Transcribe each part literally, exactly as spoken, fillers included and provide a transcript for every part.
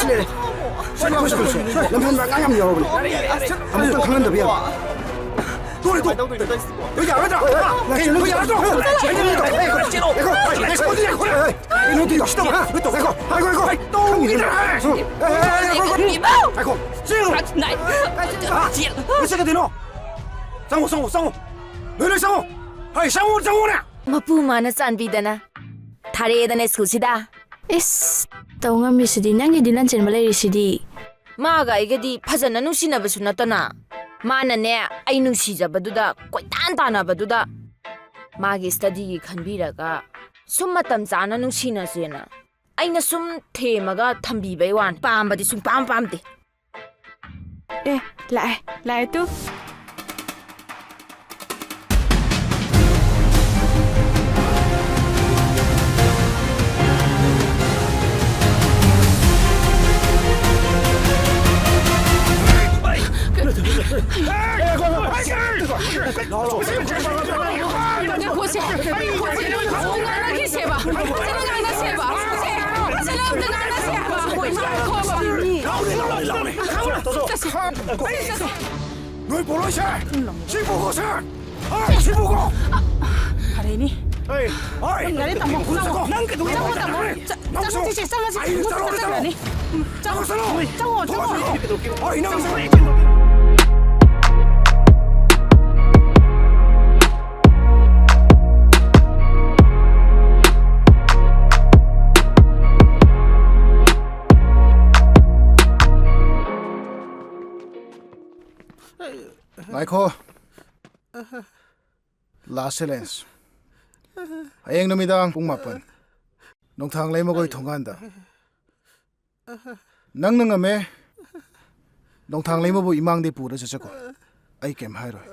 ꯂꯩꯔꯦ꯫ ꯁꯣꯏ, ꯁꯣꯏ, ꯁꯣꯏ, ꯁꯣꯏ꯫ ꯂꯝꯍꯦꯟꯕ ꯑꯉꯥꯡ ꯌꯥꯝ ꯌꯥꯎꯔꯕꯅꯦ꯫ ꯑꯃꯨꯛꯇꯪ ꯈꯪꯍꯟꯗꯕ ꯌꯥꯔꯣꯏ꯫ ꯇꯣꯛꯑꯣ, ꯇꯣꯛꯑꯣ꯫ ꯅꯣꯏ ꯌꯥꯔꯣꯏꯗ꯭ꯔꯣ? ꯀꯩꯅꯣ, ꯅꯣꯏ ꯌꯥꯔꯣꯏꯗ꯭ꯔꯣ? ꯉꯥꯏꯈꯣ, ꯉꯥꯏꯈꯣ, ꯉꯥꯏꯈꯣ꯫ ꯀꯩꯅꯣ ꯇꯧꯔꯤꯗꯣ? ꯉꯥꯏꯈꯣ, ꯉꯥꯏꯈꯣ, ꯉꯥꯏꯈꯣ꯫ ꯉꯥꯏꯈꯣ꯫ ꯉꯁꯤ ꯀꯩꯗꯧꯔꯤꯅꯣ? ꯆꯪꯉꯣ, ꯆꯪꯉꯣ, ꯆꯪꯉꯣ꯫ ꯅꯣꯏ ꯂꯣꯏ ꯆꯪꯉꯣ꯫ ꯍꯩ, ꯆꯪꯉꯣ, ꯆꯪꯉꯣꯅꯦ꯫ ꯃꯄꯨ ꯃꯥꯅ ꯆꯥꯟꯕꯤꯗꯅ ꯊꯥꯔꯛꯑꯦꯗꯅ ꯁ꯭ꯀꯨꯜꯁꯤꯗ꯫ ꯏꯁ, ꯇꯧ ꯉꯝꯃꯤꯁꯤꯗꯤ꯫ ꯅꯪꯒꯤꯗꯤ ꯂꯟ ꯆꯦꯟꯕ ꯂꯩꯔꯤꯁꯤꯗꯤ꯫ ꯃꯥꯒ ꯑꯩꯒꯗꯤ ꯐꯖꯅ ꯅꯨꯡꯁꯤꯅꯕꯁꯨ ꯅꯠꯇꯅ, ꯃꯥꯅꯅꯦ, ꯑꯩ ꯅꯨꯡꯁꯤꯖꯕꯗꯨꯗ ꯀꯣꯏꯇꯥꯟ ꯇꯥꯟꯅꯕꯗꯨꯗ, ꯃꯥꯒꯤ ꯁ꯭ꯇꯗꯤꯒꯤ ꯈꯟꯕꯤꯔꯒ ꯁꯨꯝ ꯃꯇꯝ ꯆꯥꯅ ꯅꯨꯡꯁꯤꯅꯁꯦꯅ ꯑꯩꯅ ꯁꯨꯝ ꯊꯦꯝꯃꯒ ꯊꯝꯕꯤꯕꯩ ꯋꯥꯅꯤ꯫ ꯄꯥꯝꯕꯗꯤ ꯁꯨꯡꯄꯥꯝ ꯄꯥꯝꯗꯦ꯫ ꯑꯦ, ꯂꯥꯛꯑꯦ, ꯂꯥꯛꯑꯦ ꯇꯨ꯫ ꯉꯥꯏꯈꯣꯁꯦ, ꯉꯥꯏꯈꯣꯁꯦ, ꯉꯥꯡꯅꯈꯤꯁꯦꯕ, ꯐꯖꯅ ꯉꯥꯡꯅꯁꯦꯕ, ꯐꯖꯅ ꯑꯝꯇ ꯉꯥꯡꯅꯁꯦ ꯍꯥꯏꯕ꯫ ꯉꯥꯏꯈꯣꯕ꯫ ꯆꯠꯁꯦ, ꯆꯠꯁꯦ꯫ ꯅꯣꯏ ꯄꯣꯂꯣꯏꯁꯦ! ꯁꯤ ꯄꯨꯈꯣꯁꯦ! ꯍꯣꯏ, ꯁꯤ ꯄꯨꯈꯣ! ꯐꯔꯦꯅꯦ꯫ ꯍꯣꯏ, ꯍꯣꯏ! ꯌꯥꯔꯦ, ꯇꯥꯃꯣ, ꯆꯪꯉꯣ꯫ ꯅꯪ ꯀꯩꯗꯧꯕ ꯆꯪꯉꯣ, ꯇꯥꯃꯣ꯫ ꯆꯪꯉꯣ, ꯆꯪꯉꯣ, ꯆꯪꯉꯣ꯫ ꯆꯪꯉꯣ, ꯆꯪꯉꯣ, ꯆꯪꯉꯣ꯫ ꯑꯩ ꯆꯠꯂꯣ, ꯆꯠꯂꯣ꯫ ꯆꯪꯈ꯭ꯔꯅꯤ꯫ ꯆꯪꯉꯣ, ꯆꯪꯉꯣ꯫ ꯆꯪꯉꯣ, ꯆꯪꯉꯣ꯫ ꯍꯣꯏ, ꯅꯪ ꯆꯪꯉꯣ꯫ ꯉꯥꯏꯈꯣ꯫ Last challenge. ꯍꯌꯦꯡ ꯅꯨꯃꯤꯗꯥꯡ ꯄꯨꯡ ꯃꯥꯄꯟ, ꯅꯣꯡꯊꯥꯡ ꯂꯩꯃꯒꯣꯏ ꯊꯣꯡꯒꯥꯟꯗ꯫ ꯅꯪꯅ ꯉꯝꯃꯦ, ꯅꯣꯡꯊꯥꯡ ꯂꯩꯃꯕꯨ ꯏꯃꯥꯡꯗꯩ ꯄꯨꯔ ꯆꯠꯆꯀꯣ꯫ ꯑꯩ ꯀꯩꯝ ꯍꯥꯏꯔꯣꯏ꯫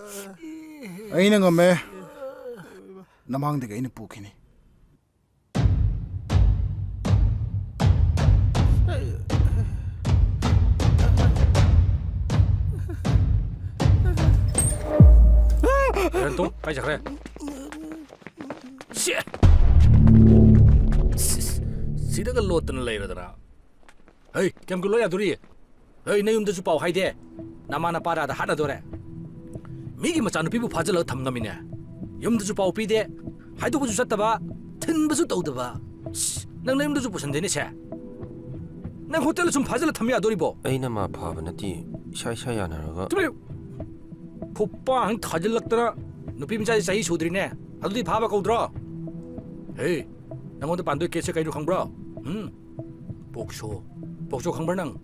ꯑꯩꯅ ꯉꯝꯃꯦ, ꯅꯃꯥꯡꯗꯒꯤ ꯑꯩꯅ ꯄꯨꯈꯤꯅꯤ꯫ ꯔꯦꯟꯇꯣ, ꯀꯥꯏ ꯆꯠꯈ꯭ꯔꯦ? ꯁꯤ! ꯁꯤꯗꯒ ꯂꯣꯠꯇꯅ ꯂꯩꯔꯗꯅ꯫ ꯍꯩ, ꯀꯌꯥꯝ ꯀꯨꯏ ꯂꯣꯏ ꯌꯥꯗꯣꯔꯤ? ꯍꯩ, ꯅꯌꯨꯝꯗꯁꯨ ꯄꯥꯎ ꯍꯥꯏꯗꯦ꯫ ꯅꯃꯥ ꯅꯄꯥ ꯔꯥꯗ ꯍꯥꯠꯅꯗꯣꯔꯦ꯫ ꯃꯤꯒꯤ ꯃꯆꯥꯅꯨꯄꯤꯕꯨ ꯐꯥꯖꯤꯜꯂꯒ ꯊꯝ ꯉꯝꯃꯤꯅꯦ꯫ ꯌꯨꯝꯗꯁꯨ ꯄꯥꯎ ꯄꯤꯗꯦ꯫ ꯍꯥꯏꯗꯣꯛꯄꯁꯨ ꯆꯠꯇꯕ, ꯊꯤꯟꯕꯁꯨ ꯇꯧꯗꯕ꯫ ꯁꯤ, ꯅꯪ ꯅꯌꯨꯝꯗꯁꯨ ꯄꯨꯁꯟꯗꯦꯅꯦ ꯁꯦ꯫ ꯅꯪ ꯍꯣꯇꯦꯜꯗ ꯁꯨꯝ ꯐꯥꯖꯤꯜꯂ ꯊꯝ ꯌꯥꯗꯣꯔꯤꯕꯣ? ꯑꯩꯅ ꯃꯥ ꯐꯥꯕ ꯅꯠꯇꯦ, ꯏꯁꯥ ꯏꯁꯥ ꯌꯥꯅꯔꯒ꯫ ꯇꯨꯃꯤꯟ ꯂꯩꯌꯨ꯫ ꯈꯨꯄꯥꯛ ꯊꯥꯖꯤꯜꯂꯛꯇꯅ꯫ ꯅꯨꯄꯤ ꯃꯆꯥꯁꯤ ꯆꯍꯤ ꯁꯨꯗ꯭ꯔꯤꯅꯦ, ꯑꯗꯨꯗꯤ ꯐꯥꯕ ꯀꯧꯗ꯭ꯔꯣ? ꯍꯦ, ꯅꯪꯉꯣꯟꯗ ꯄꯥꯟꯗꯣꯏ ꯀꯦꯁꯁꯦ ꯀꯩꯅꯣ ꯈꯪꯕ꯭ꯔꯣ? ꯎꯝ? ꯄꯣꯛꯁꯣ꯫ ꯄꯣꯛꯁꯣ ꯈꯪꯕ꯭ꯔꯥ ꯅꯪ?